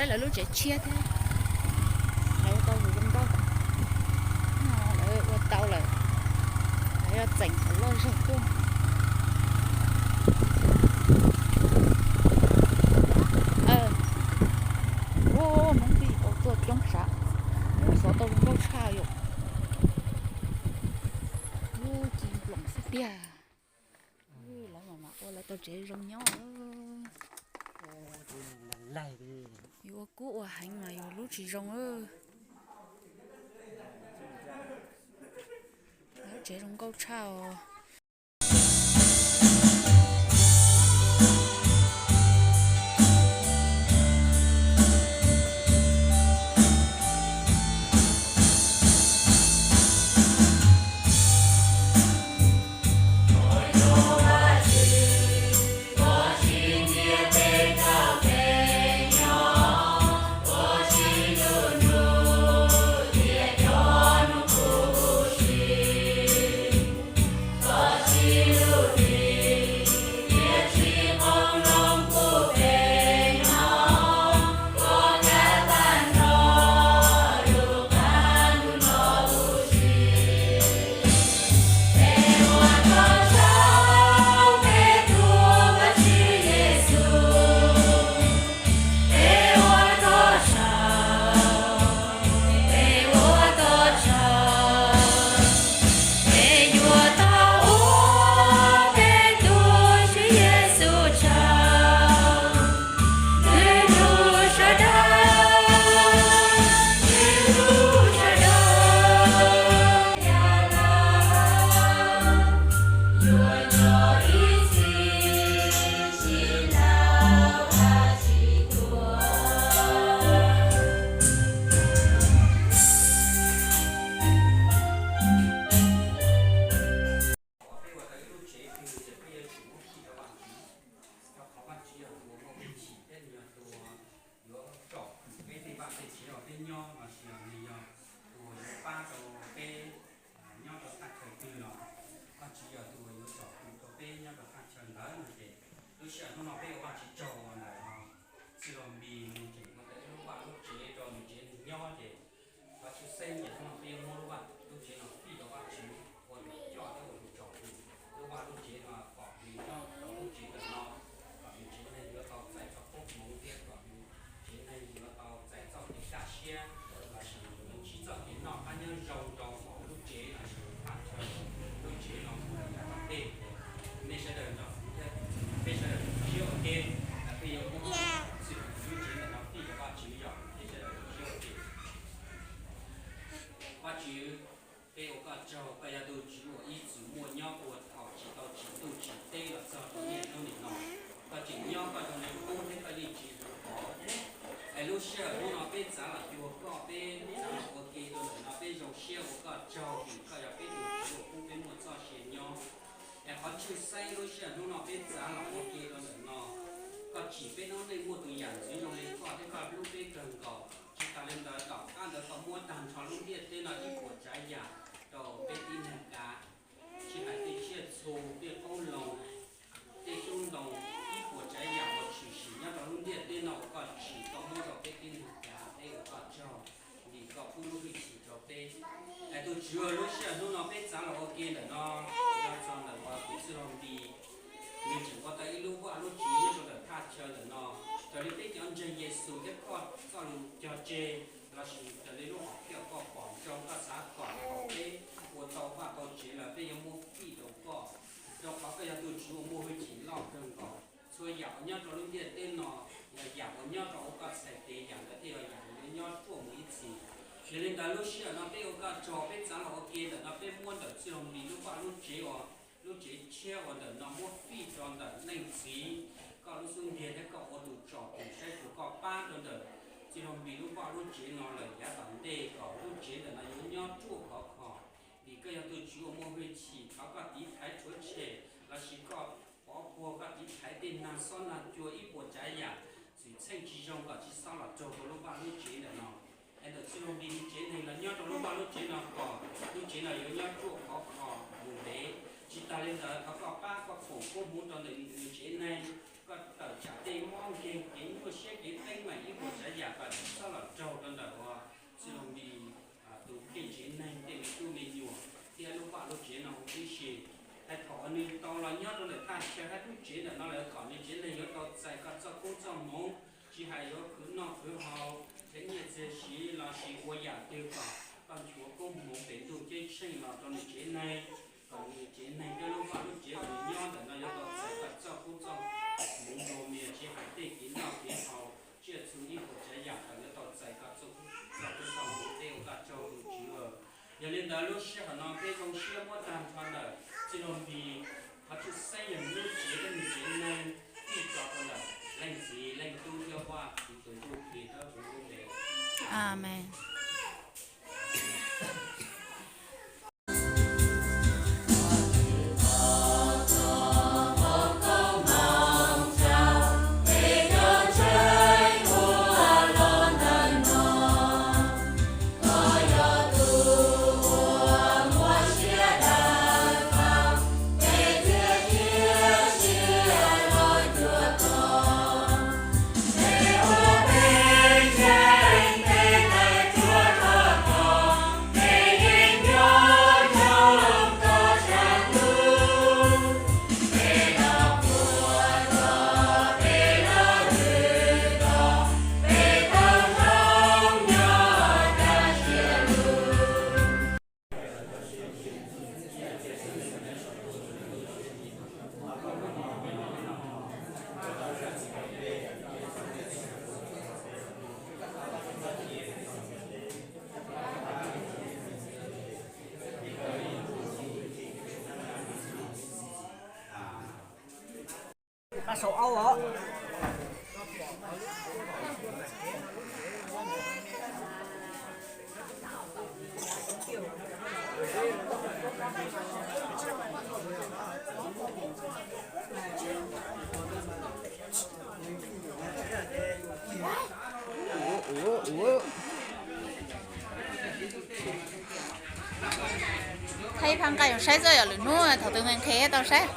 Lawv lub tsev tshiab thiab, lawv ua tau zoo nkauj, lawv ua tau lawm, lawv yog txeem kom loj zog tuaj. Hmoob tij tau tuaj coob sav, xov tau zoo nkauj tshaj yom. Ci nploos xwb tiag. Lawv mam ua lawv tau tsev zoo nyob. Yus ua kub ua heev mas yus lub tsis zoo. Lub tsev zoo nkauj tshaj os. Peb ua tau ib lub tsev twg ces peb yuav tsum muab fij rau Vajtswv, rau qhov Vajtswv yog tus uas muaj hwj chim thiab nws yog tus uas yuav tsom kwm peb tej vaj tej tsev uas peb nyob, lossis yog nws yog tus uas yuav pab rau peb nyob rau thaj chaw twg los Vajtswv yog tus uas yuav tsom kwm rau peb nyob rau thaj chaw ntawd no ces lub sij hawm hnub no peb ua Vajtswv tsaug uas ntawm no Txwj Laug Npis nws tseem ua tau ib lub vaj lub tsev rau nws tsev neeg nyob ces qhov tshwj xeeb ces hnub no peb yuav muab lub vaj lub tsev no fij rau Vajtswv ua tus coj thiab ua tus tsom kwm lub vaj lub tsev no kom nws nyob rau lub tsev ntawm no, kom nws tsev neeg yuav tau txais txoj koob hmoov thiab kom nws tsev neeg yuav tau txais txoj kev kaj siab, lossis yuav ntsib txoj kev noj qab nyob zoo rau hauv lub tsev lossis thaj chaw lub tsev no mus rau yav tom ntej. Nej sawv daws nrog kuv thiab peb sawv daws sib ua ke, peb yuav muab lub tsev ntawm no fij rau Vajtswv, yog peb sawv daws sib ua ke. Vajtswv, peb ua koj tsaug, koj yog tus Tswv uas ib txwm muaj nyob puag thaum tsis tau tsim ntuj tsim teb los txog rau niaj hnub nim no. Koj tseem nyob koj zoo li qub thiab koj yeej tsis hlub pov. Es lub sij hawm hnub no peb txav los cuag koj, peb txav los ua ke rau ntawm no, peb zoo siab ua koj tsaug vim koj yog peb tus Tswv uas pub peb muaj txoj sia nyob. Es qhov tshwj xeeb lub sij hawm hnub no peb txav los ua ke rau ntawm no, koj tsim peb noob neej muaj tus yam ntxwv zoo li koj thiab koj hlub peb kawg nkaus. Tsis tas li ntawd, tom qab ntawd koj muab tag nrho lub ntiaj teb no ib puas tsav yam rau peb tib neeg kav, tsis hais tej tsiaj txhu, tej qoob loo, tej xyoob ntoo, ib puas tsav yam uas tshwm sim nyob rau lub ntiaj teb no uas koj tsim koj muab rau peb tib neeg kav, peb ua koj tsaug vim koj pub lub hwj chim rau peb. Es tus Tswv, lub sij hawm hnub no peb txav los ua ke ntawm no, los txog ntawm uas tus Txwj Laug Npis, nws tseem ua tau ib lub vaj lub tsev nyob rau ntawm thaj chaw ntawm no. Raws li peb cov ntseeg Yexus thiab koj txoj lus cog tseg, lossis raws li lub hom phiaj koj pom zoo koj xav kom thaum peb ua tau vaj tau tsev lawm peb yuav muab fij rau koj, rau qhov koj yog tus Tswv uas muaj hwj chim loj kawg nkaus. Txhua yam uas nyob rau lub ntiaj teb no yog yam uas nyob rau hauv koj txhais tes, yam ntawd thiaj yog yam uas yuav nyob ruaj mus ib txhis. Yog li ntawd lub sij hawm no peb ua koj tsaug, peb txav los ua ke ntawm no, peb muab ntawm Txwj Laug Npis lub vaj lub tsev uas lub tsev tshiab uas ntawm no muab fij rau ntawm Leej Txiv, koj lub xub ntiag thiab koj ua tus tsom kwm saib puas koj pab rau ntawm Txwj Laug Npis lub vaj lub tsev no lawm yav tom ntej kom lub tsev ntawm no yuav nyob ruaj khov kho. Vim koj yog tus Tswv uas muaj hwj chim, thov koj tiv thaiv rhuav tshem lossis koj pov puag, koj tiv thaiv tej nag xob nag cua ib puas tsav yam txwm txheej tsis zoo kom tsis txhob los raug rau lub vaj lub tsev ntawm no. Es ntawm Txwj Laug Npis nws tsev neeg los nyob rau lub vaj lub tsev no kom lub tsev no yuav nyob ruaj khov kho mus ntev. Tsis tas li ntawd, thov koj pab koj foom koob hmoov rau ntawm nws tsev neeg, koj tawm tsam tej mob nkeeg, kev nyuaj siab, kev teeb meem ib puas tsav yam Ib sim, hais thaum uas nws tau los nyob rau ntawm thaj chaw hab lub tsev ntawm no lawm, kom nws tsev neeg yuav tau txais koj txoj koob txoj hmoov, tsis hais yuav khwv noj khwv haus, txhiab nyiaj txiag siv los sis ua yam twg kom koj nchuav koob hmoov pem ntuj ceeb tsheej los rau nws tsev neeg, kom nws tsev neeg thiab lub vaj lub tsev uas nws nyob ntawm no yuav tau txais koj txoj koob txoj hmoov nplua mias, tsis hais tej kev noj kev haus, tsiaj txhu ib puas tsav yam kom yuav tau txais koj txoj koob txoj hmoov, peb ua koj tsaug tus Tswv. Yog li ntawd lub sij hawm no peb zoo siab muab tag nrho ntawm txij nuav mus, qhov tshwj xeeb yog nws lub tsev thiab nws tsev neeg tij tso rau ntawm Leej Txiv Leej Tub thiab Vajtswv tus Ntsuj Plig thoob huv lub npe. Amees. Thaij ib phab nqaij saib xwb, yog lwm hnub thaum twg me nqhis tau saib.